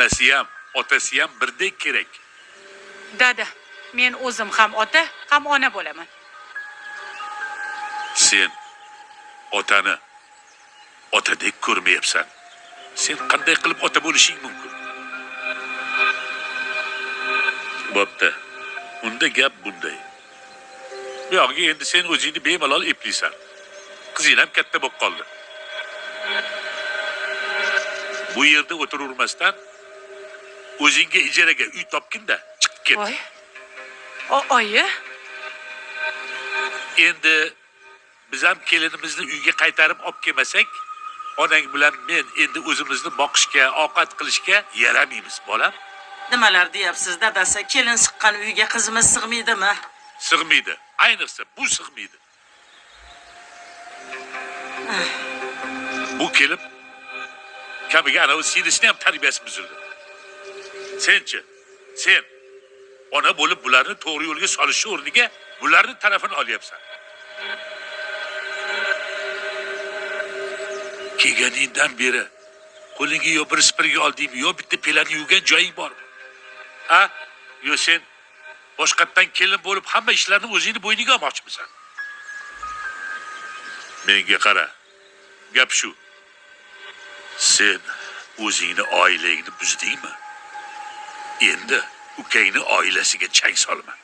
Onasi ham, otasi ham birdek kerak. Dada, men o'zim ham ota, ham ona bo'laman. Sen otani otadek ko'rmayapsan. Sen qanday qilib ota bo'lishing mumkin? Bo'pti. Unda gap bunday. Bu yog'iga endi sen o'zingni bemalol eplaysan. Qizing ham katta bo'lib qoldi. Bu yerda o'tiravermasdan o'zingga ijaraga uy topgin-da, chiqib ket. Voy. Oyi, Endi biz ham kelinimizni uyga qaytarib olib kelmasak, onang bilan men endi o'zimizni boqishga, ovqat qilishga yaramaymiz, bolam. Nimalar deyapsiz dadasi? Kelin siqqan uyga qizimiz sig'maydimi? Sig'maydi. Ayniqsa bu sig'maydi. Bu kelib kamiga anavi singlisini ham tarbiyasi buzildi. Senchi? Sen ona bo'lib bularni to'g'ri yo'lga solishi o'rniga bularni tarafini olyapsan. Kelganingdan beri qo'lingga yo bir sipirgi oldingmi, yo bitta pelani yuvgan joying bormi? Ha? Yo sen boshqatdan kelin bo'lib hamma ishlarni o'zingni bo'yningga olmoqchimisan? Menga qara. Gap shu. Sen o'zingni oilangni buzdingmi? Endi ukangni oilasiga chang solma.